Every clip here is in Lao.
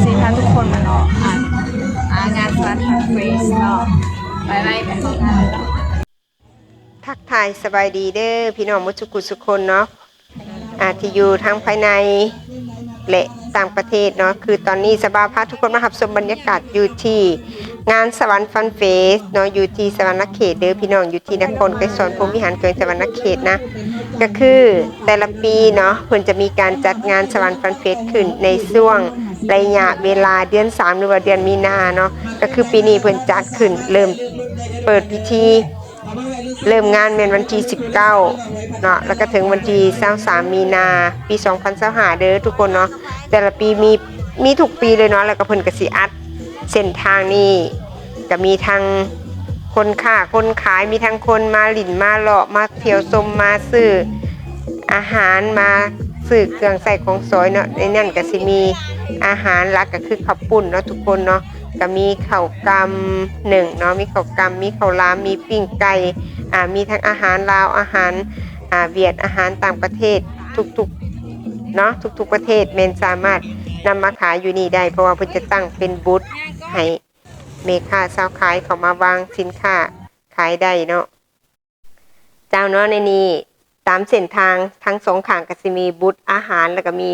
ຊິພາທຸກຄົນມາເນາະ ອ່າ ອ່າ ງານສະຫວັນຟັນເຟສເນາະ ໄປໄວກັນເນາະ. ທັກທາຍສະບາຍດີເດີພີ່ນ້ອງໝົດສຸກສຸກຄົນເນາະ ອ່າ ທີ່ຢູ່ທັງພາຍໃນ ແລະ ຕ່າງປະເທດເນາະ. ຄືຕອນນີ້ສະບາພາທຸກຄົນມາຮັບຊົມບັນຍາກາດຢູ່ທີ່ງານສະຫວັນຟັນເຟສເນາະ ຢູ່ທີ່ສະຫວັນນະເຂດເດີພີ່ນ້ອງ ຢູ່ທີ່ນະຄອນໄກສອນພົມວິຫານ ແຂວງສະຫວັນນະເຂດນະ. ກໍຄືແຕ່ລະປີເນາະ ເພິ່ນຈະມີການຈັດງານສະຫວັນຟັນເຟສຂຶ້ນໃນຊ່ວງໄລຍະເວລາເດືອນສາມ ຫຼືວ່າເດືອນມີນາເນາະ. ກໍຄືປີນີ້ເພິ່ນຈັດຂຶ້ນ ເລີ່ມເປີດພິທີ ເລີ່ມງານແມ່ນວັນທີສິບເກົ້າເນາະ ແລ້ວກໍເຖິງວັນທີຊາວສາມມີນາ ປີສອງພັນຊາວຫ້າເດີທຸກຄົນເນາະ. ແຕ່ລະປີມີ ມີທຸກປີເລີຍເນາະ ແລ້ວກໍເພິ່ນກໍຊິອັດເສັ້ນທາງນີ້ ກໍມີທັງຄົນຄ້າຄົນຂາຍ ມີທັງຄົນມາຫຼິ້ນມາເລາະ ມາທ່ຽວຊົມ ມາຊື້ອາຫານ ມາຊື້ເຄື່ອງໃຊ້ຂອງສອຍເນາະ. ໃນນັ້ນກໍຊິມີອາຫານຫຼັກກໍຄືເຂົ້າປຸ້ນເນາະທຸກຄົນເນາະ. ກໍມີເຂົ້າກ່ຳໜຶ້ງເນາະ ມີເຂົ້າກ່ຳ ມີເຂົ້າຫຼາມ ມີປີ້ງໄກ່ ອ່າ ມີທັງອາຫານລາວ ອາຫານ ອ່າ ຫວຽດ ອາຫານຕ່າງປະເທດ ທຸກໆເນາະ ທຸກໆປະເທດແມ່ນສາມາດນຳມາຂາຍຢູ່ນີ້ໄດ້ ເພາະວ່າເພິ່ນຈະຕັ້ງເປັນບູດໃຫ້ແມ່ຄ້າຊາວຂາຍເຂົ້າມາວາງສິນຄ້າຂາຍໄດ້ເນາະ. ເຈົ້າເນາະ ໃນນີ້ຕາມເສັ້ນທາງທັງສອງຂ້າງກໍຊິມີບູດອາຫານ ແລ້ວກໍມີ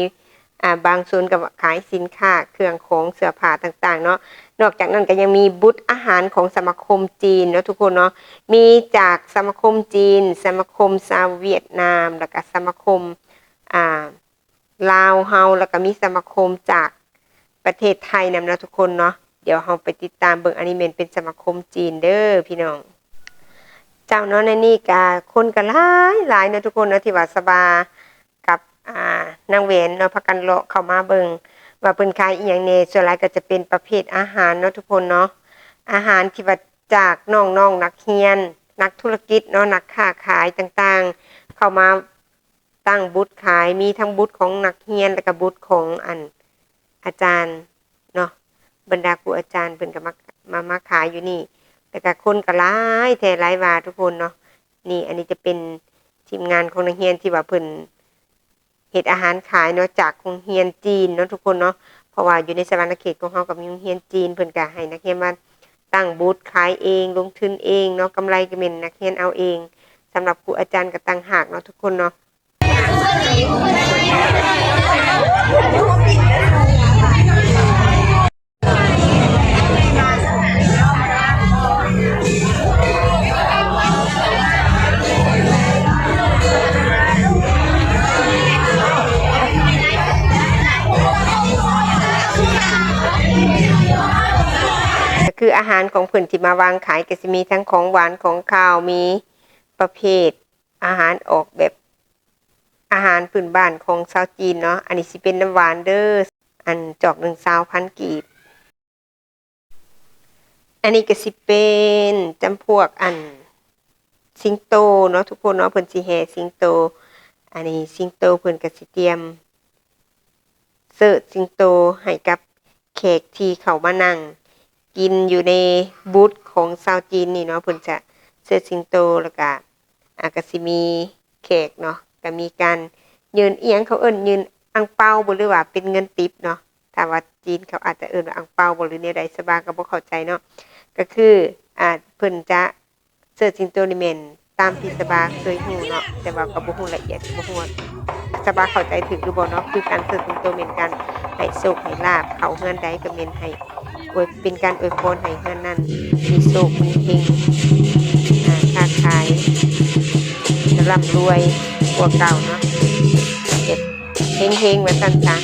ອ່າ ບາງສ່ວນກໍຂາຍສິນຄ້າເຄື່ອງຂອງເສື້ອຜ້າຕ່າງໆເນາະ. ນອກຈາກນັ້ນກໍຍັງມີບູດອາຫານຂອງສະມາຄົມຈີນເນາະທຸກຄົນເນາະ ມີຈາກສະມາຄົມຈີນ ສະມາຄົມຊາວຫວຽດນາມ ແລ້ວກໍສະມາຄົມ ອ່າ ລາວເຮົາ ແລ້ວກໍມີສະມາຄົມຈາກປະເທດໄທນຳເນາະທຸກຄົນເນາະ. ດຽວເຮົາໄປຕິດຕາມເບິ່ງ ອັນນີ້ແມ່ນເປັນສະມາຄົມຈີນເດີພີ່ນ້ອງ. ເຈົ້າເນາະ ໃນນີ້ກະຄົນກະຫຼາຍໆເນາະທຸກຄົນເນາະ ທີ່ວ່າສະບາກັບ ອ່າ ນາງແຫວນເນາະ ພາກັນເລາະເຂົ້າມາເບິ່ງວ່າເພິ່ນຂາຍອີ່ຫຍັງແດ່. ສ່ວນຫຼາຍກໍຈະເປັນປະເພດອາຫານເນາະທຸກຄົນເນາະ ອາຫານທີ່ວ່າຈາກນ້ອງໆນັກຮຽນ ນັກທຸລະກິດເນາະ ນັກຄ້າຂາຍຕ່າງໆ ເຂົ້າມາ ຕັ້ງບູດຂາຍ ມີທັງບູດຂອງນັກຮຽນ ແລ້ວກະບູດຂອງ ອັນ ອາຈານເນາະ ບັນດາຄູອາຈານເພິ່ນກະມາ ມາ ມາຂາຍຢູ່ນີ້ ແລ້ວກະຄົນກະຫຼາຍແທ້ຫຼາຍວ່າທຸກຄົນເນາະ. ນີ້ ອັນນີ້ຈະເປັນທີມງານຂອງນັກຮຽນທີ່ວ່າເພິ່ນເຮັດອາຫານຂາຍເນາະ ຈາກໂຮງຮຽນຈີນເນາະທຸກຄົນເນາະ ເພາະວ່າຢູ່ໃນສະຫວັນນະເຂດຂອງເຮົາກະມີໂຮງຮຽນຈີນ ເພິ່ນກະໃຫ້ນັກຮຽນມາຕັ້ງບູດຂາຍເອງ ລົງທຶນເອງເນາະ ກຳໄລກະແມ່ນນັກຮຽນເອົາເອງ ສຳລັບຄູອາຈານກະຕ່າງຫາກເນາະທຸກຄົນເນາະ. ກະຄືອາຫານຂອງເພິ່ນທີ່ມາວາງຂາຍ ກະຊິມີທັງຂອງຫວານຂອງຄາວ ມີປະເພດ ອາຫານອອກແບບອາຫານພື້ນບ້ານຂອງຊາວຈີນເນາະ. ອັນນີ້ຊິເປັນນ້ຳຫວານເດີ ອັນຈອກໜຶ່ງຊາວພັນກີບ. ອັນນີ້ກະຊິເປັນຈຳພວກອັນສິງໂຕເນາະທຸກຄົນເນາະ ເພິ່ນຊິແຫ່ສິງໂຕ. ອັນນີ້ສິງໂຕເພິ່ນກະຊິຕຽມເຊີດສິງໂຕໃຫ້ກັບ ແຂກທີ່ເຂົ້າມານັ່ງກິນຢູ່ໃນບູດຂອງຊາວຈີນນີ້ເນາະ ເພິ່ນຈະເຊີດສິງໂຕ ແລ້ວກະ ອາ ກະຊິມີແຂກເນາະ ກະມີການຍື່ນອີ່ຫຍັງ ເຂົາເອີ້ນຍື່ນອັງເປົາບໍ ຫຼືວ່າເປັນເງິນຕິບເນາະ. ຖ້າວ່າຈີນເຂົາອາດຈະເອີ້ນວ່າອັງເປົາບໍ ຫຼືແນວໃດ ສະບາກະບໍ່ເຂົ້າໃຈເນາະ. ກະຄື ອາ ເພິ່ນຈະ ເຊີດສິງໂຕນີ້ແມ່ນຕາມທີ່ສະບາເຄີຍຮູ້ເນາະ ແຕ່ວ່າກໍບໍ່ຮູ້ລະອຽດ ບໍ່ຮູ້ວ່າສະບາເຂົ້າໃຈຖືກຫຼືບໍ່ເນາະ. ຄືການເຊີດສິງໂຕແມ່ນການໃຫ້ໂຊກໃຫ້ລາບ ເຂົ້າເຮືອນໃດກໍແມ່ນໃຫ້ອວຍ ເປັນການອວຍພອນໃຫ້ເຮືອນນັ້ນມີໂຊກມີເຮັງ ອາ ຄ້າຂາຍ ແລະ ລ່ຳລວຍກວ່າເກົ່າເນາະ ແບບເຮັງໆ ວ່າຊັ້ນຊະ. ເ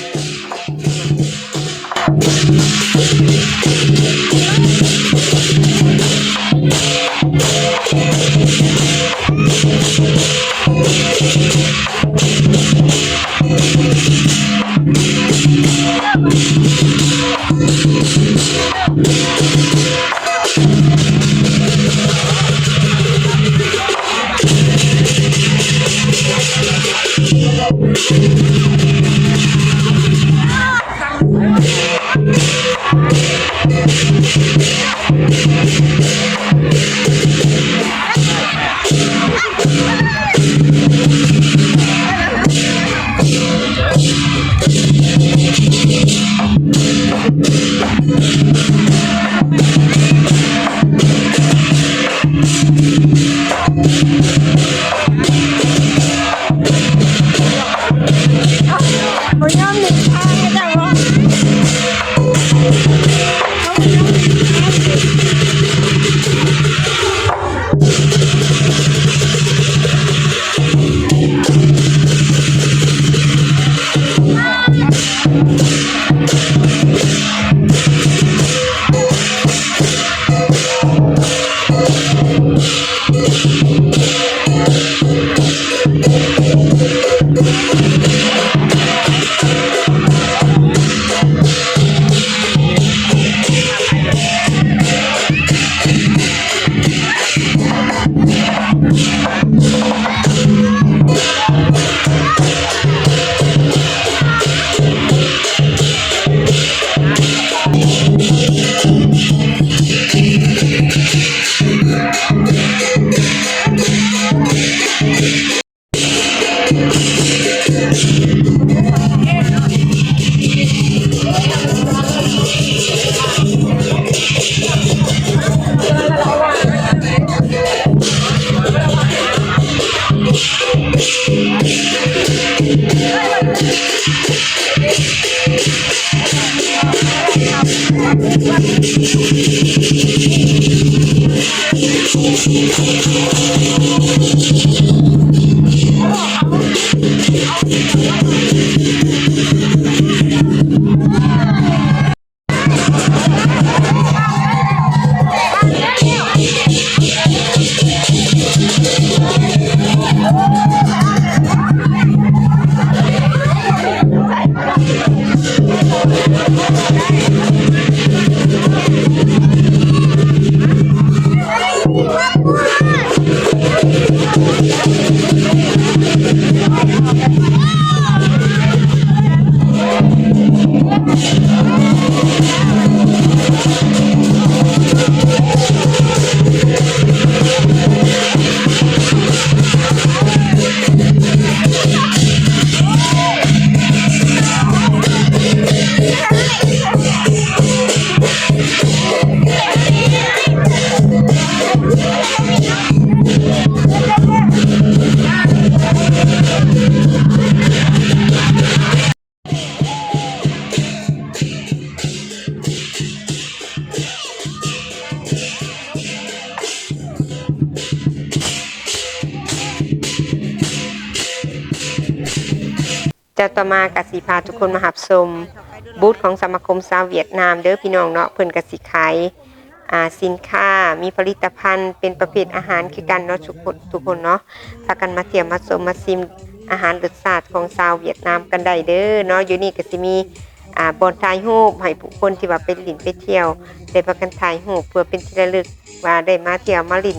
ແລ້ວຕໍ່ມາກໍຊິພາທຸກຄົນມາຮັບຊົມບູດຂອງສະມາຄົມຊາວຫວຽດນາມເດີພີ່ນ້ອງເນາະ. ເພິ່ນກໍຊິຂາຍ ອ່າ ສິນຄ້າ ມີຜະລິດຕະພັນເປັນປະເພດອາຫານຄືກັນເນາະ ທຸກຄົນ ທຸກຄົນເນາະ. ພາກັນມາທ່ຽວມາຊົມມາຊິມອາຫານລົດຊາດຂອງຊາວຫວຽດນາມກັນໄດ້ເດີເນາະ. ຢູ່ນີ້ກໍຊິມີ ອ່າ ບ່ອນຖ່າຍຮູບໃຫ້ຜູ້ຄົນທີ່ວ່າໄປຫຼິ້ນໄປທ່ຽວ ໄດ້ພາກັນຖ່າຍຮູບເພື່ອເປັນທີ່ລະລຶກວ່າໄດ້ມາທ່ຽວມາຫຼິ້ນ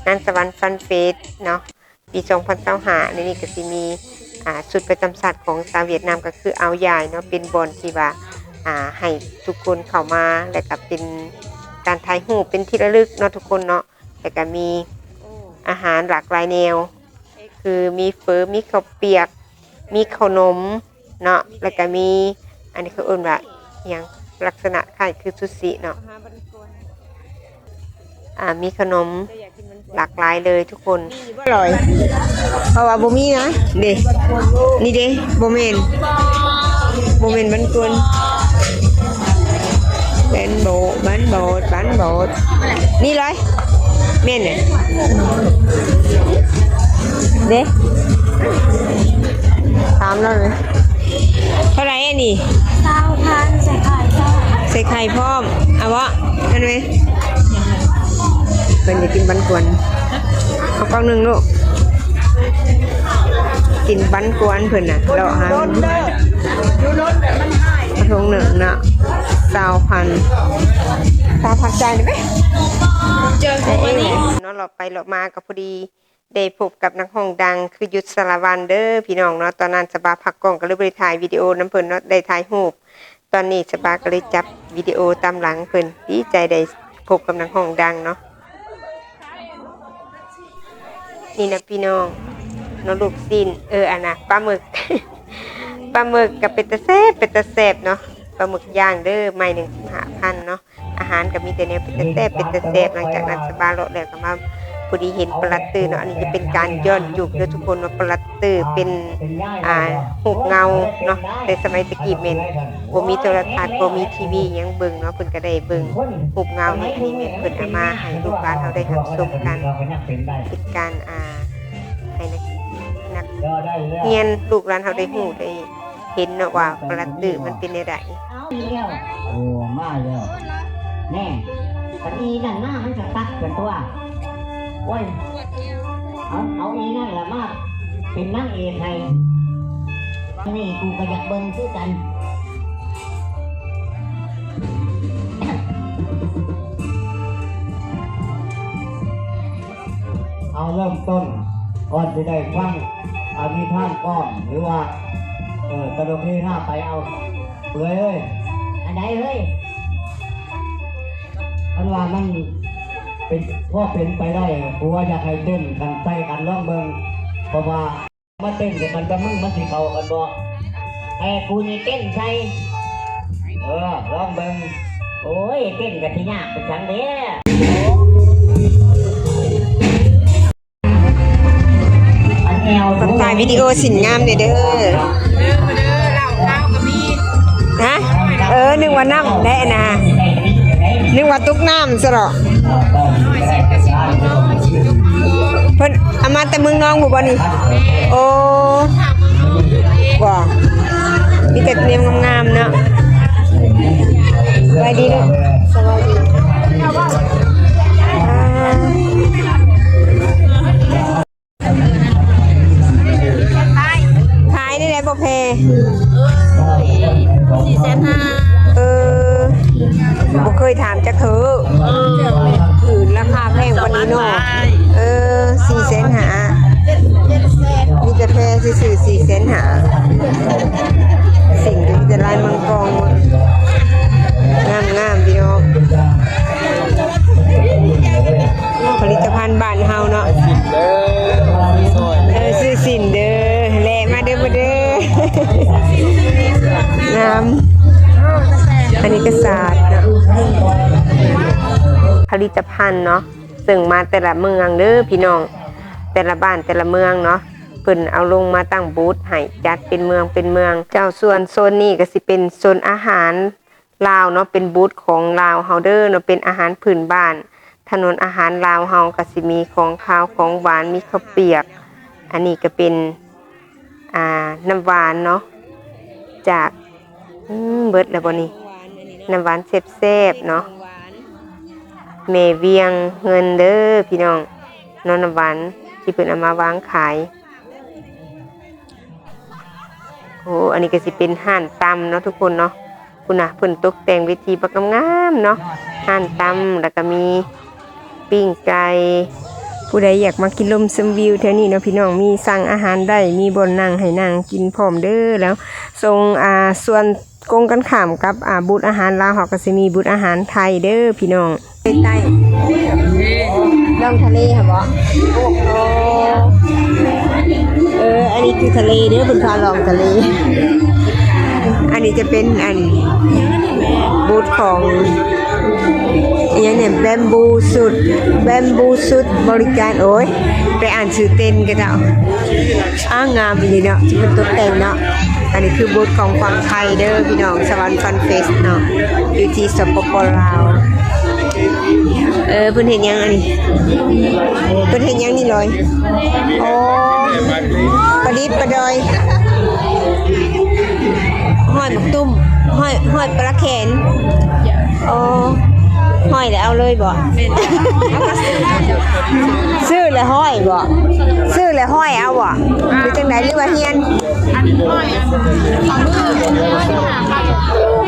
ງານສະຫວັນຟັນເຟສເນາະ ປີສອງພັນຊາວຫ້າ. ໃນນີ້ກໍຊິມີ ອ່າ ຊຸດປະຈຳຊາດຂອງຊາວຫວຽດນາມ ກໍຄືອ່າວຢາຍເນາະ ເປັນບ່ອນທີ່ວ່າ ອ່າ ໃຫ້ທຸກຄົນເຂົ້າມາ ແລະກໍເປັນການຖ່າຍຮູບເປັນທີ່ລະລຶກເນາະ ທຸກຄົນເນາະ. ແລະກໍມີອາຫານຫຼາກຫຼາຍແນວ ຄືມີເຝີ ມີເຂົ້າປຽກ ມີເຂົ້າໜົມເນາະ ແລ້ວກໍມີ ອັນນີ້ເຂົາເອີ້ນວ່າຫຍັງ ລັກສະນະຄ້າຍຄືຊູຊິເນາະ. ອ່າ ມີເຂົ້າໜົມຫຼາກຫຼາຍເລີຍທຸກຄົນ. ອະລ່ອຍ ເພາະວ່າບໍ່ມີນະ ເດ້ ນີ້ເດ້ ບໍ່ແມ່ນ ບໍ່ແມ່ນບັນກວນ ແບນໂບ ບັນໂບດ ບັນໂບດ ນີ້ເລີຍ ແມ່ນແຫຼະ ເດ້ ຖາມລາວເລີຍ. ເທົ່າໃດອັນນີ້? ຊາວພັນ ໃສ່ໄຂ່ ໃສ່ໄຂ່ພ້ອມ ເອົາບໍ່? ເອົາໄຫມ? ເພິ່ນຢາກກິນບັນກວນ ເອົາກ່ອງໜຶ່ງລູກ. ກິນບັນກວນເພິ່ນນະ ເລາະຫາ ເອົາຖົງໜຶ່ງເນາະ ຊາວພັນ ຊາວພັນ ຈ່າຍໄດ້ໄໝ? ເຈີກັນເນາະ ເລາະໄປເລາະມາກໍພໍດີ ໄດ້ພົບກັບນັກຮ້ອງດັງ ຄື ຢຸດ ສາລະວັນ ເດີພີ່ນ້ອງເນາະ. ຕອນນັ້ນສະບາພັກກ້ອງກໍເລີຍບໍ່ໄດ້ຖ່າຍວິດີໂອນຳເພິ່ນເນາະ ໄດ້ຖ່າຍຮູບ. ຕອນນີ້ສະບາກໍເລີຍຈັບວິດີໂອຕາມຫຼັງເພິ່ນ ດີໃຈໄດ້ພົບກັບນັກຮ້ອງດັງເນາະ. ນີ້ນະພີ່ນ້ອງເນາະ ລູກຊີ້ນ ເອີ ອັນນະ ປາໝຶກ ປາໝຶກກໍເປັນຕາແຊບ ເປັນຕາແຊບເນາະ. ປາໝຶກຍ່າງເດີ ໄມ້ໜຶ່ງສິບຫ້າພັນເນາະ. ອາຫານກໍມີແຕ່ແນວເປັນຕາແຊບ ເປັນຕາແຊບ. ຫຼັງຈາກນັ້ນສະບາເລາະແລ້ວກໍມາ ພໍດີເຫັນປະຫຼັດຕື້ເນາະ. ອັນນີ້ຈະເປັນການຍ້ອນຍຸກເດີທຸກຄົນເນາະ ປະຫຼັດຕື້ເປັນ ອ່າ ຮູບເງົາເນາະ. ແຕ່ສະໄໝແຕ່ກີ້ແມ່ນບໍ່ມີໂທລະທັດ ບໍ່ມີທີວີຫຍັງເບິ່ງເນາະ ເພິ່ນກໍໄດ້ເບິ່ງຮູບເງົານີ້. ອັນນີ້ແມ່ນເພິ່ນເອົາມາໃຫ້ລູກຫຼານເຮົາໄດ້ຮັບຊົມກັນ ເປັນການ ອ່າ ໃຫ້ນັກ ນັກຮຽນ ລູກຫຼານເຮົາໄດ້ຮູ້ໄດ້ ເຫັນເນາະວ່າປະຫຼັດຕື້ມັນເປັນແນວໃດ. ໂອ້ ມາແລ້ວ ແນ່ ຄັນອີນັ້ນມາມັນກໍຕັດກັນຕົວະ. ໂອ້ຍ ເອົາ ເອົາອີນັ້ນລະມາເປັນນາງເອກໃຫ້. ນີ້ກູກໍຢາກເບິ່ງຄືກັນ. ເອົາ ເລີ່ມຕົ້ນ ກ່ອນຊິໄດ້ຟັງ ອາ ນິທານກ້ອມ ຫຼືວ່າ ເອີ ຕະຫຼົກເຮຮາໄປ. ເອົາ ເປືອຍເອີຍ ອັນໃດເອີຍ? ຄັນວ່າມັນເປັນ ພໍເປັນໄປໄດ້ ກູວ່າຢາກໃຫ້ເຕັ້ນກັນໃສ່ກັນລອງເບິ່ງ ເພາະວ່າ ມາເຕັ້ນໃສ່ກັນກັບມຶງ ມັນຊິເຂົ້າກັນບໍ່? ແຕ່ກູນີ້ເຕັ້ນໃສ່ ເອີ ລອງເບິ່ງ. ໂອ້ຍ ເຕັ້ນກໍຊິຍາກໄປສັງເດ້. ຖ່າຍວິດີໂອສິນງາມແດ່ເດີ. ຮະ? ເອີ ນຶກວ່ານ້ຳແທ້ນະ ນຶກວ່າຕົກນ້ຳຊະເນາະ. ເພິ່ນເອົາມາແຕ່ເມືອງນອງພຸ້ນບໍ່ນີ້? ໂອ້ ບໍ່ ມີແຕ່ແນວງາມໆເນາະ. ສະບາຍດີເນາະ. ສະບາຍດີ. ອ່າ ຂາຍໄດ້ໄດ໋ບໍ່ແພ? ເອີ ສີ່ແສນຫ້າ. ເອີ ບໍ່ເຄີຍຖາມຈັກເທື່ອ ເອີ ຄືລາຄາແພງປານນີ້ເນາະ. ເອີ ສີ່ແສນຫ້າ ມີແຕ່ແພຊື່ໆ ສີ່ແສນຫ້າ. ສິ່ງທີ່ມີແຕ່ລາຍມັງກອງ ງາມໆ ພີ່ນ້ອງ. ຜະລິດຕະພັນບ້ານເຮົາເນາະ ເອີ ຊື້ສິ້ນເດີ ແລະມາເດີ ມາເດີ ງາມ. ອັນນີ້ກໍສາດເນາະ ຜະລິດຕະພັນເນາະ ເຊິ່ງມາແຕ່ລະເມືອງເດີພີ່ນ້ອງ ແຕ່ລະບ້ານແຕ່ລະເມືອງເນາະ ເພິ່ນເອົາລົງມາຕັ້ງບູດໃຫ້ ຈັດເປັນເມືອງເປັນເມືອງ. ເຈົ້າ ສ່ວນໂຊນນີ້ກໍຊິເປັນໂຊນອາຫານ ລາວເນາະ ເປັນບູດຂອງລາວເຮົາເດີເນາະ ເປັນອາຫານພື້ນບ້ານ. ຖະໜົນອາຫານລາວເຮົາກໍຊິມີຂອງຄາວຂອງຫວານ ມີເຂົ້າປຽກ ອັນນີ້ກໍເປັນ ອ່າ ນ້ຳຫວານເນາະ ຈາກ ອືມ ເບິດແລ້ວບໍ່ນີ້? ນ້ຳຫວານແຊບໆເນາະ ແມ່ວຽງເງິນເດີພີ່ນ້ອງເນາະ ນ້ຳຫວານທີ່ເພິ່ນເອົາມາວາງຂາຍ. ໂອ້ ອັນນີ້ກໍຊິເປັນຮ້ານຕຳເນາະທຸກຄົນເນາະ. ພຸ້ນນະ ເພິ່ນຕົກແຕ່ງເວທີບັກງາມໆເນາະ ຮ້ານຕຳ ແລ້ວກໍມີ ປີ້ງໄກ່. ຜູ້ໃດຢາກມາກິນລົມຊົມວິວແຖວນີ້ເນາະພີ່ນ້ອງ ມີສັ່ງອາຫານໄດ້ ມີບ່ອນນັ່ງໃຫ້ນັ່ງກິນພ້ອມເດີ. ແລ້ວຊົງ ອ່າ ສ່ວນກົງກັນຂ້າມກັບ ອ່າ ບູດອາຫານລາວ ເຮົາກໍຊິມີບູດອາຫານໄທເດີພີ່ນ້ອງ. ໃຕ້ໆ ລ່ອງທະເລຫັ້ນບໍ? ໂອ້ ເອີ ອັນນີ້ຄືທະເລເດີ ເພິ່ນພາລ່ອງທະເລ. ອັນນີ້ຈະເປັນ ອັນ ບູດຂອງ ອີຫຍັງນີ້ ແບມບູຊຸດ ແບມບູຊຸດບໍລິການ. ໂອ້ຍ ໄປອ່ານຊື່ເຕັ້ນກະເຈົ້າ. ອ້າ ງາມອີ່ຫຼີເນາະ ທີ່ເພິ່ນຕົກແຕ່ງເນາະ. ອັນນີ້ຄືບູດຂອງຝັ່ງໄທເດີພີ່ນ້ອງ ສະຫວັນຟັນເຟສເນາະ ຢູ່ທີ່ ສປປ ລາວ. ເອີ ເພິ່ນເຮັດຫຍັງອັນນີ້? ເພິ່ນເຮັດຫຍັງນີ້ລອຍ? ໂອ້ ປາດິບປາດອຍ ຫ້ອຍໝາກຕຸ້ມ ຫ້ອຍ ຫ້ອຍປາລະແຂນ. ໂອ້ ຫ້ອຍແລ້ວເອົາເລີຍບໍ? ຊື້ແລ້ວຫ້ອຍບໍ? ຊື້ແລ້ວຫ້ອຍເອົາບໍ? ຫຼືຈັ່ງໃດ ຫຼືວ່າຮຽນ? ອັນຫ້ອຍ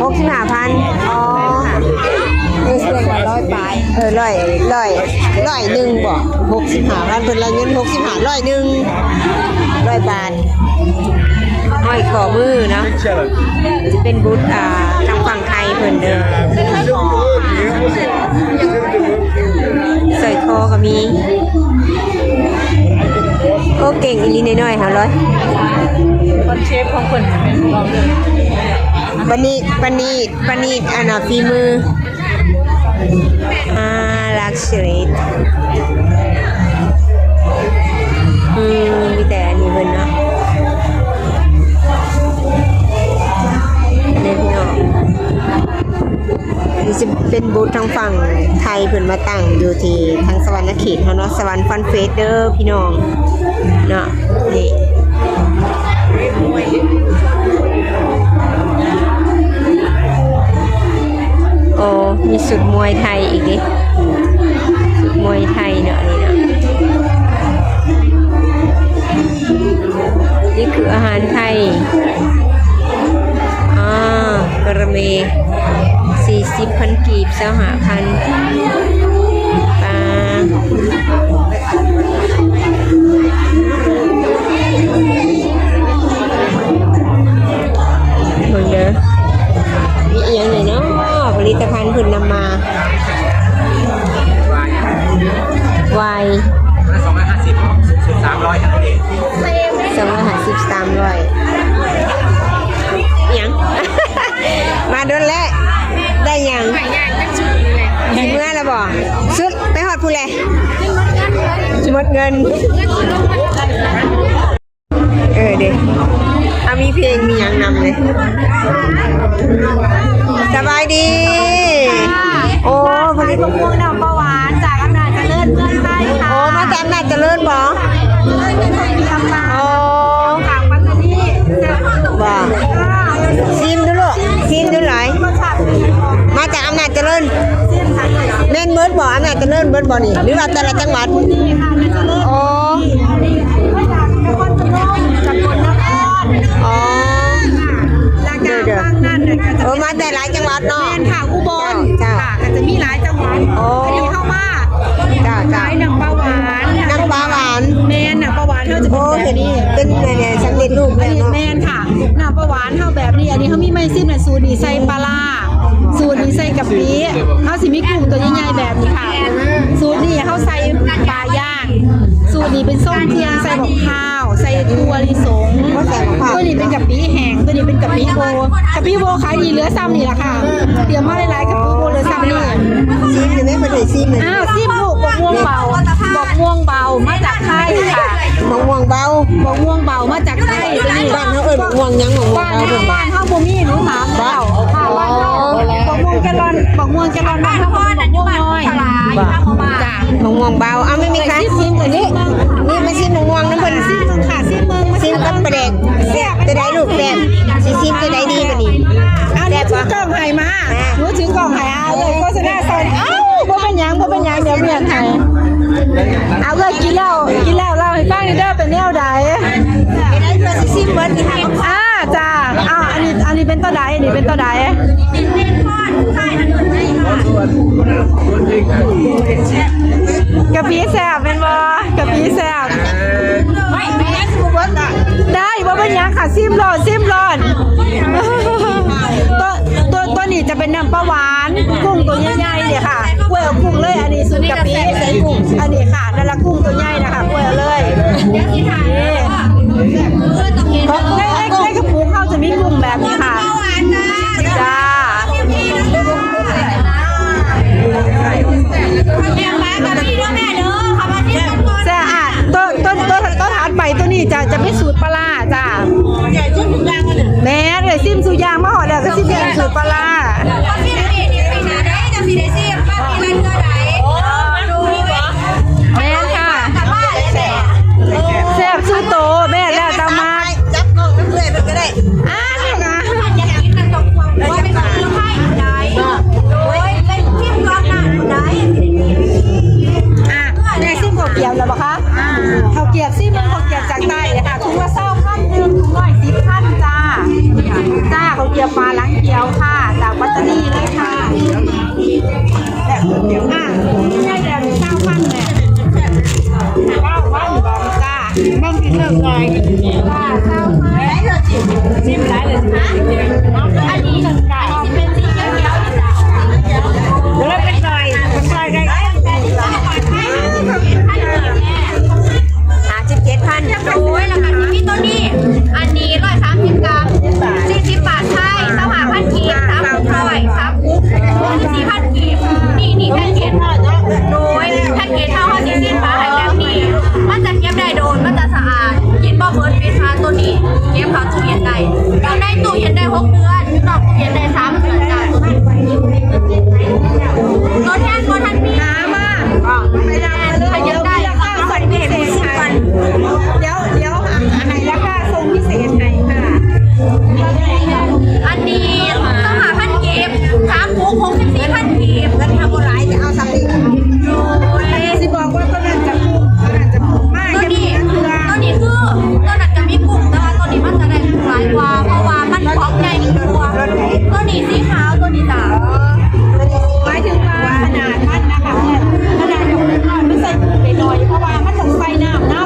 ຫົກສິບຫ້າພັນ. ອໍ ເອີ ແສດງວ່າຮ້ອຍປາຍ ເອີ ຮ້ອຍ ຮ້ອຍ ຮ້ອຍໜຶ່ງບໍ? ຫົກສິບຫ້າພັນ ເພິ່ນລະເງິນຫົກສິບຫ້າ ຮ້ອຍໜຶ່ງ ຮ້ອຍບາດ. ຫ້ອຍຂໍ້ມືເນາະ ຈະເປັນບຸດ ອ່າ ທາງຝັ່ງໄທເພິ່ນເດີ ສ້ອຍຄໍກໍມີ. ໂອ້ ເກັ່ງອີ່ຫຼີ ນ້ອຍໆ ຫາຮ້ອຍ ຄອນເຊັບຂອງເພິ່ນ. ປະນີດ ປະນີດ ປະນີດ ອັນນ່າ ຝີມື. ອ່າ ລັກເຊີຣີ ອືມ ມີແຕ່ອັນນີ້ເພິ່ນເນາະ ນີ້ພີ່ນ້ອງ. ນີ້ຊິເປັນບູດທາງຝັ່ງໄທ ເພິ່ນມາຕັ້ງຢູ່ທີ່ທາງສະຫວັນນະເຂດເຮົາເນາະ ສະຫວັນຟັນເຟສເດີພີ່ນ້ອງເນາະ. ນີ້ ໂອ້ ມີຊຸດມວຍໄທອີກເດ້ ຊຸດມວຍໄທເນາະ ນີ້ເນາະ. ນີ້ຄືອາຫານໄທ ອາ ກະລະເມ ສີ່ສິບພັນກີບ ຊາວຫ້າພັນ. ປາ ເບິ່ງເດີ ມີອີ່ຫຍັງແດ່ເນາະ ຜະລິດຕະພັນເພິ່ນນຳມາ. ວາຍ ສອງຮ້ອຍຫ້າສິບ ສູງສຸດສາມຮ້ອຍເທົ່ານັ້ນເອງ. ສອງຮ້ອຍຫ້າສິບ ສາມຮ້ອຍ ຫຍັງ? ມາດົນແລ້ວ ໄດ້ຫຍັງ? ຊິເມືອແລ້ວບໍ່? ສຸດ ໄປຮອດພຸ້ນແຫຼະ ຊິໝົດເງິນ. ເອີເດ້ ເອົາ ມີເພງມີຫຍັງນຳເດ້. ສະບາຍດີ. ໂອ້ ຜະລິດບັກມ່ວງນ້ຳປາຫວານ ຈາກອຳນາດຈະເລີນ ເມືອງໄຊ ໂອ້ ມາຈາກອຳນາດຈະເລີນບໍ? ໂອ້ ບໍ່ ຊີມດູລູກ ຊີມດູຫຼາຍ. ມາຈາກອຳນາດຈະເລີນ ແມ່ນເບິດບໍ່? ອຳນາດຈະເລີນເບິດບໍ່ນີ້ ຫຼືວ່າແຕ່ລະຈັງຫວັດ? ອໍ ເດີໆ ເອີ ມາແຕ່ຫຼາຍຈັງຫວັດເນາະ. ແມ່ນ ອຸບົນ ເຈົ້າ ເຈົ້າ ເຈົ້າ ກໍຈະມີຫຼາຍຈັງຫວັດ. ອໍ ອັນນີ້ເຮົາມາ ເຈົ້າ ເຈົ້າ ຂາຍນ້ຳປາຫວານ ນ້ຳປາຫວານ. ແມ່ນ ນ້ຳປາຫວານເຮົາຈະເປັນແບບນີ້ ເປັນ ເປັນສຳເລັດຮູບແລ້ວເນາະ. ແມ່ນ ນ້ຳປາຫວານເຮົາແບບນີ້ ອັນນີ້ເຮົາມີໄມ້ຊິມ ແລະ ສູດນີ້ໃສ່ປາລ້າ ສູດນີ້ໃສ່ກະປິ ເຮົາຊິມີກຸ້ງຕົວໃຫຍ່ໆແບບນີ້ຄ່ະ. ສູດນີ້ເຮົາໃສ່ປາຍ່າງ ສູດນີ້ເປັນຊົງທຽງ ໃສ່ບັກພ້າວ ໃສ່ຖົ່ວລິສົງ. ໂຕນີ້ເປັນກະປິແຫ້ງ ໂຕນີ້ເປັນກະປິໂບ. ກະປິໂບຂາຍດີເຫຼືອຊ່ຳນີ້ລະຄ່ະ ຕຽມມາຫຼາຍໆ ກະປິໂບເຫຼືອຊ່ຳນີ້. ຊີມຢູ່ແມ່ ເພິ່ນໃຫ້ຊີມ. ອ້າວ ຊີມລູກ ບັກມ່ວງເບົາ ບັກມ່ວງເບົາມາຈາກໄທຄ່ະ. ບັກມ່ວງເບົາ ບັກມ່ວງເບົາມາຈາກໄທ. ໂຕນີ້ ບ້ານເຮົາເອີ້ນບັກມ່ວງຫຍັງ? ບັກມ່ວງເບົາ ບ້ານເຮົາບໍ່ມີ ໜູຖາມແລ້ວ. ບ້ານເຮົາ ບັກມ່ວງແກລອນ ບັກມ່ວງແກລອນ ບ້ານເຮົາເອີ້ນບັກມ່ວງນ້ອຍ. ບໍ່ ຈ້າ ບັກມ່ວງເບົາ. ເອົາ ແມ່ ແມ່ຄ້າ ຊີມ ນີ້ ນີ້ ມາຊີມບັກມ່ວງນຳເພິ່ນ. ຊີມເບິ່ງຄ່ະ ຊີມເບິ່ງ ຊີມກັບປາແດກ. ແຊບ ເປັນໃດລູກ? ແຊບ ຊິຊີມ ເປັນຈັ່ງໃດດີບັດນີ້? ເອົາ ແຊບບໍ່? ຖືກ້ອງໃຫ້ມາ ແມ່ ໜູຖືກ້ອງໃຫ້ ເອົາເລີຍ ໂຄສະນາຊ່ອຍ. ເອົ້າ ບໍ່ເປັນຫຍັງ ບໍ່ເປັນຫຍັງ ດຽວເລື່ອນໃຫ້. ເອົາເລີຍ ກິນແລ້ວ ກິນແລ້ວເລົ່າໃຫ້ຟັງແດ່ເດີ ເປັນແນວໃດ? ເປັນໄດ ເພື່ອຊິຊິມເບິດນີ້ ອ່າ ຈ້າ. ເອົາ ອັນນີ້ ອັນນີ້ເປັນຕົວໃດ? ອັນນີ້ເປັນຕົວໃດ? ກະປິແຊບແມ່ນບໍ່? ກະປິແຊບ. ໄດ້ ບໍ່ເປັນຫຍັງ ຂ້າຊິມໂລດ ຊິມໂລດ. ໂຕ ໂຕ ໂຕນີ້ຈະເປັນນ້ຳປາຫວານ ກຸ້ງໂຕໃຫຍ່ໆເດ້ຄ່ະ ກ້ວຍເອົາກຸ້ງເລີຍ. ອັນນີ້ສູດກະປິ ອັນນີ້ຄ່ະ ນັ້ນລະກຸ້ງໂຕໃຫຍ່ນະຄ່ະ ກ້ວຍເອົາເລີຍ. ນີ້ ໃນ ໃນ ໃນກະປຸກເຮົາຈະມີກຸ້ງແບບນີ້ຄ່ະ ຈ້າ. ແຊບ ອ່ະ ໂຕ ໂຕ ໂຕ ໂຕຖັດໄປ ໂຕນີ້ຈະ ຈະເປັນສູດປາຮ້າຈ້າ. ແມ່ນ ເອື້ອຍຊິມສູ່ຢ່າງ ມາຮອດແລ້ວກະຊິເປັນສູດປາຮ້າ. ແມ່ນຄ່ະ ແຊບສູ່ໂຕ ແມ່ນແລ້ວແຕ່ມັກ. ຈັບນ້ອງນຳເອື້ອຍເພິ່ນກະໄດ້ ອ່າ ອ່ະ ແມ່ຊິມເຂົ້າກຽບແລ້ວບໍ່ຄະ? ເຂົ້າກຽບ ຊິມເບິ່ງເຂົ້າກຽບຈາກໃຕ້ເລີຍຄ່ະ. ຖົງລະຊາວພັນໜຶ່ງ ຖົງຮ້ອຍສິບພັນຈ້າ. ຈ້າ ເຂົ້າກຽບຝາຫຼັງຂຽວຄ່ະ ຈາກປັດຕານີເລີຍຄ່ະ. ອ່າ ໃຫຍ່ແດງຊາວພັນແມ່ ຊາວພັນບໍ່? ຈ້າ ເບິ່ງທີ່ເລີກໜ້ອຍ ຊາວພັນ. ຊິມຫຼາຍເລີຍ ອັນນີ້ ອັນນີ້ຊິເປັນສີຂຽວໆນີ້ຈ້າ. ເລີກເປັນຊອຍ ເປັນຊອຍໄດ້ ຫ້າສິບເຈັດພັນ. ໂດຍ ແລ້ວກະຊິມີໂຕນີ້ ອັນນີ້ຮ້ອຍສາມສິບກຣາມ ສີ່ສິບບາດໄທ ຊາວຫ້າພັນກີບ ສາມຫົກຮ້ອຍ ສາມຫົກຮ້ອຍ ສີ່ພັນກີບ. ນີ້ ນີ້ແພັກເກດ ໂດຍແພັກເກດເຮົາ ເຮົາຊິຊີ້ນປາໃຫ້ແບບນີ້ ມັນຈະເກັບໄດ້ໂດນ ມັນຈະສະອາດ ກິນບໍ່ເບິດ ວິຊາໂຕນີ້ເກັບເຂົ້າຕູ້ເຢັນໄດ້ ຢູ່ໃນຕູ້ເຢັນໄດ້ຫົກເດືອນ ຢູ່ນອກຕູ້ເຢັນໄດ້ສາມເດືອນຈ້າ. ໂຕແທນບໍ່ທັນມີ ຫາມາ ໄປນຳເລີຍ ດຽວມີລາຄາສົ່ງພິເສດໃຫ້ ດຽວ ດຽວໃຫ້ລາຄາສົ່ງພິເສດໃຫ້ຄ່ະ. ອັນນີ້ຊາວຫ້າພັນກີບ ສາມຫົກ ຫົກສິບສີ່ພັນກີບ. ເງິນເຮົາບໍ່ຫຼາຍ ຈະເອົາສ່ຳນີ້ ໂດຍ ຊິບອກວ່າໂຕນັ້ນຈະຄຸ້ມ ໂຕນັ້ນຈະຄຸ້ມ ມາ ໂຕນີ້ ໂຕນີ້ຄື ໂຕນັ້ນກະມີກຸ້ງ ແຕ່ວ່າໂຕນີ້ມັນຈະໄດ້ກຸ້ງຫຼາຍກວ່າ ເພາະວ່າມັນຂອງໃຫຍ່ກວ່າ. ໂຕນີ້ສີຂາວ ໂຕນີ້ຈ້າ. ໝາຍເຖິງວ່າຂະໜາດມັນນະຄະ ຂະໜາດຂອງມັນ ມັນໃສ່ກຸ້ງໄດ້ໜ້ອຍ ເພາະວ່າມັນຕ້ອງໃສ່ນ້ຳນຳ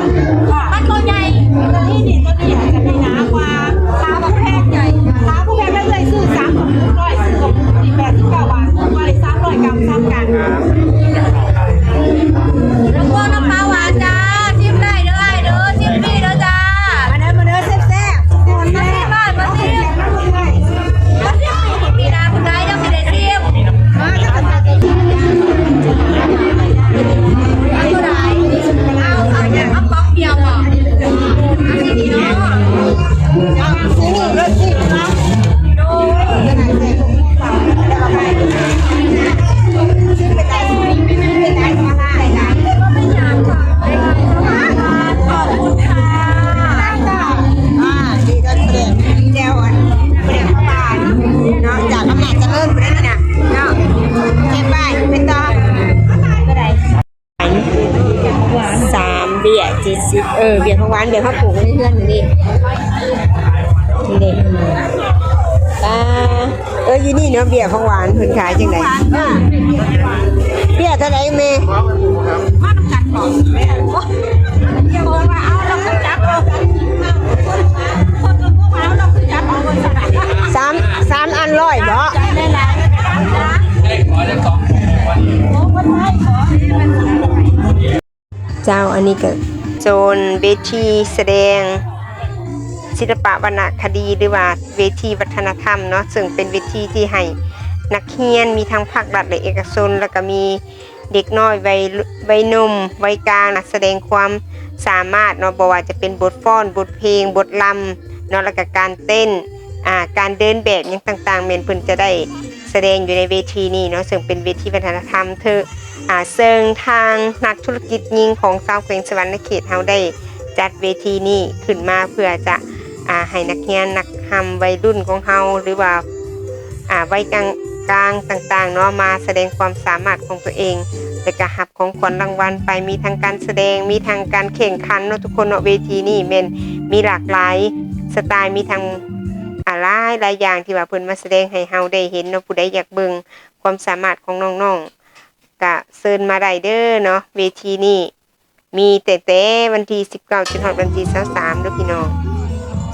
ມັນບໍ່ໃຫຍ່. ໂຕນີ້ນີ້ ໂຕນີ້ອາດຈະໄດ້ໜາກວ່າ ຂາຜູ້ແພງໃຫຍ່ ຂາຜູ້ແພງ ແລ້ວເອື້ອຍຊື້ສາມກະປຸກຮ້ອຍ ຊື້ກະປຸກນີ້ແປດສິບເກົ້າບາດ ກວ່າໄດ້ສາມຮ້ອຍກຣາມ ສາມການ. ລະກວນນ້ຳປາຫວານຈ້າ ຊິມໄດ້ເດີອ້າຍເດີ ຊິມຟຣີເດີຈ້າ. ມາເດີ ມາເດີ ແຊບໆ ມາຊິມ ມາຊິມ ມາຊິມ ປີໜ້າພຸ້ນໄດ໋ ຈັ່ງຊິໄດ້ຊິມ. ເອົາໂຕໃດ? ເອົາ ເອົາ ເອົາປ໋ອງດຽວບໍ? ເອົາສີດຽວ. ໂດຍ ຂອບຄຸນຄ່ະ. ອ່າ ດີດອນປະແດກ ແຈ່ວອັນປະແດກປາຫວານເນາະ ຈາກອຳນາດຈະເລີນພຸ້ນເດ້ນີ້ນະເນາະ. ເກັບໄວ້ ໄປຕໍ່ ສາມ ເບ້ຍເຈັດສິບ. ເອີ ເບ້ຍຜັກຫວານ ເບ້ຍເຮົາປູກໃນເຮືອນນີ້ ນີ້ເດ້ ອ່າ ເອີ ຢູ່ນີ້ເນາະ ເບ້ຍຜັກຫວານເພິ່ນຂາຍຈັ່ງໃດ? ເບ້ຍເທົ່າໃດແມ່? ມານຳກັນບໍ? ເຈົ້າວ່າເອົາ ລະຄືຈັບເອົາ ຄົນ ຄົນ ຄົນວ່າເອົາ ລະຄືຈັບເອົາ ສາມ ສາມອັນຮ້ອຍບໍ? ເຈົ້າ ອັນນີ້ກະໂຊນເວທີສະແດງສິລະປະວັນນະຄະດີ ຫຼືວ່າເວທີວັດທະນະທຳເນາະ ເຊິ່ງເປັນເວທີທີ່ໃຫ້ນັກຮຽນ ມີທັງພາກລັດ ແລະ ເອກະຊົນ ແລ້ວກະມີເດັກນ້ອຍ ໄວ ໄວໜຸ່ມ ໄວກາງ ສະແດງຄວາມສາມາດເນາະ ບໍ່ວ່າຈະເປັນບົດຟ້ອນ ບົດເພງ ບົດລຳເນາະ ແລ້ວກະການເຕັ້ນ ອ່າ ການເດີນແບບຫຍັງຕ່າງໆ ແມ່ນເພິ່ນຈະໄດ້ ສະແດງຢູ່ໃນເວທີນີ້ເນາະ ເຊິ່ງເປັນເວທີວັດທະນະທຳເທີ ອ່າ ເຊິ່ງທາງນັກທຸລະກິດຍິງຂອງຊາວແຂວງສະຫວັນນະເຂດເຮົາໄດ້ຈັດເວທີນີ້ຂຶ້ນມາເພື່ອຈະ ອ ອ່າ ໃຫ້ນັກຮຽນນັກຮ່ຳໄວລຸ້ນຂອງເຮົາ ຫຼືວ່າ ອ່າ ໄວກາງໆຕ່າງໆເນາະ ມາສະແດງຄວາມສາມາດຂອງຕົວເອງ ແລະກະຮັບຂອງຂວັນລາງວັນໄປ ມີທັງການສະແດງ ມີທັງການແຂ່ງຂັນເນາະທຸກຄົນເນາະ. ເວທີນີ້ແມ່ນມີຫຼາກຫຼາຍສະໄຕລ໌ ມີທັງ ອ່າ ຫຼາຍໆຢ່າງທີ່ວ່າເພິ່ນມາສະແດງໃຫ້ເຮົາໄດ້ເຫັນເນາະ. ຜູ້ໃດຢາກເບິ່ງຄວາມສາມາດຂອງນ້ອງໆ ກະເຊີນມາໄດ້ເດີເນາະ. ເວທີນີ້ມີແຕ່ ແຕ່ວັນທີສິບເກົ້າຈົນຮອດວັນທີຊາວສາມເດີພີ່ນ້ອງ.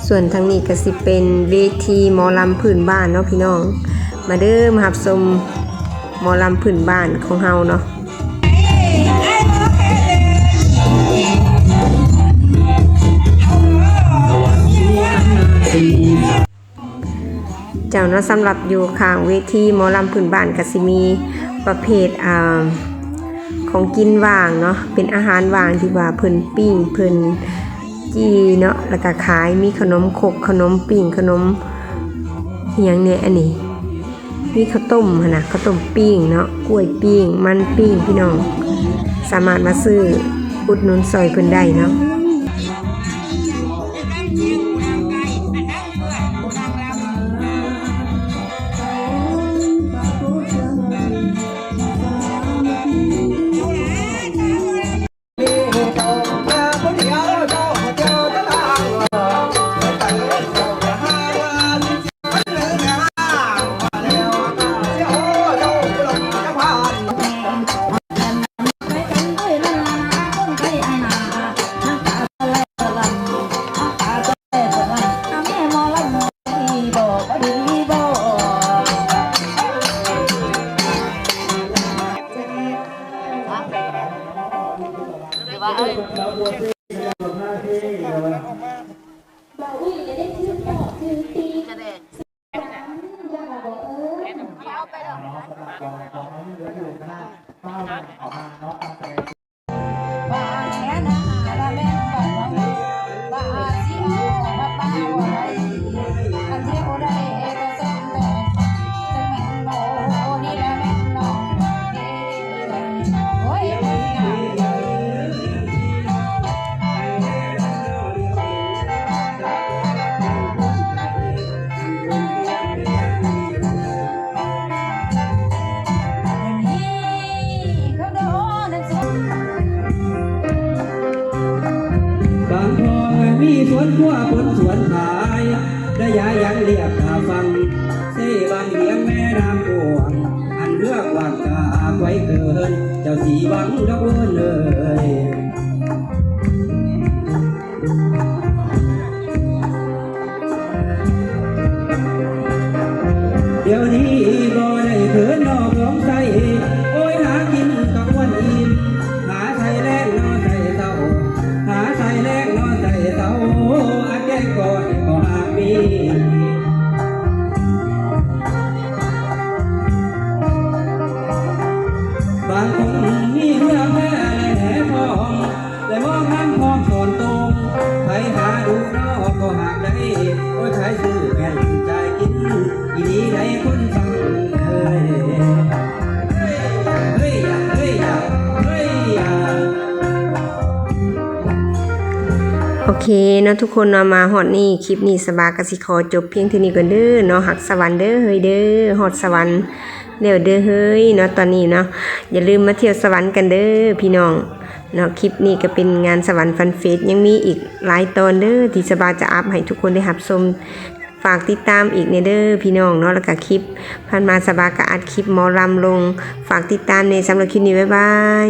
ສ່ວນທາງນີ້ກະຊິເປັນເວທີໝໍລຳພື້ນບ້ານເນາະພີ່ນ້ອງ. ມາເດີ ມາຮັບຊົມໝໍລຳພື້ນບ້ານຂອງເຮົາເນາະ. ເຈົ້າເນາະ ສຳລັບຢູ່ຂ້າງເວທີໝໍລຳພື້ນບ້ານກະຊິມີປະເພດ ອ່າ ຂອງກິນຫວ່າງເນາະ ເປັນອາຫານຫວ່າງທີ່ວ່າເພິ່ນປີ້ງ ເພິ່ນຈີ່ເນາະ ແລ້ວກະຂາຍ ມີຂະໜົມຄົກ ຂະໜົມປີ້ງ ຂະໜົມ ອີ່ຫຍັງແດ່ອັນນີ້ ມີເຂົ້າຕົ້ມຫັ້ນນະ ເຂົ້າຕົ້ມປີ້ງເນາະ ກ້ວຍປີ້ງ ມັນປີ້ງ ພີ່ນ້ອງສາມາດມາຊື້ອຸດໜູນຊ່ອຍເພິ່ນໄດ້ເນາະ. ບາງພອງມີສວນຄົວ ຄົນສວນຂາຍ ໄດ້ຢາຍຍັງລຽບຕາຟັງ ເຊບາງວຽງແມ່ນ້ຳກວ້າງ ອັນເລືອກຫວ່າງກາໄກວເກີນ ເຈົ້າສີວັງດອກເອີນເອີຍ. ດຽວນີ້ບໍ່ໄດ້ເຂີນນອກລອງໃສ ໂອ້ຍ ຫາກິນກະອ້ວນອີ່ມ ຫາໃສ່ແລງນອໃສ່ເຊົາ ຫາໃສ່ແລງນອໃສ່ເຊົາ ອາແກງກ້ອຍກໍຫາກມີ. ບາງຄົນມີເຮືອແພ ແລະ ແຫພອງ ແລະ ມອງນຳພ້ອມສອນໂຕງ ໃຜຫາດູນອກໍຫາກໄດ້ ໂອ້ຍ ຂາຍຊື້ແມ່ນຈ່າຍກິນ ອີ່ຫຼີໃດຄົນຟັງເອີຍ. ໂອເຄເນາະທຸກຄົນເນາະ ມາຮອດນີ້ ຄລິບນີ້ສະບາກະຊິຂໍຈົບພຽງເທົ່ານີ້ກ່ອນເດີເນາະ. ຮັກສະຫວັນເດີເຮີ້ຍເດີ ຮອດສະຫວັນແລ້ວເດີເຮີ້ຍເນາະ. ຕອນນີ້ເນາະ ຢ່າລືມມາທ່ຽວສະຫວັນກັນເດີພີ່ນ້ອງເນາະ. ຄລິບນີ້ກະເປັນງານສະຫວັນຟັນເຟສ ຍັງມີອີກຫຼາຍຕອນເດີ ທີ່ສະບາຈະອັບໃຫ້ທຸກຄົນໄດ້ຮັບຊົມ. ຝາກຕິດຕາມອີກແດ່ເດີພີ່ນ້ອງເນາະ ແລ້ວກະຄລິບຜ່ານມາສະບາກະອັດຄລິບໝໍລຳລົງ. ຝາກຕິດຕາມແດ່. ສຳລັບຄລິບນີ້ ບາຍບາຍ.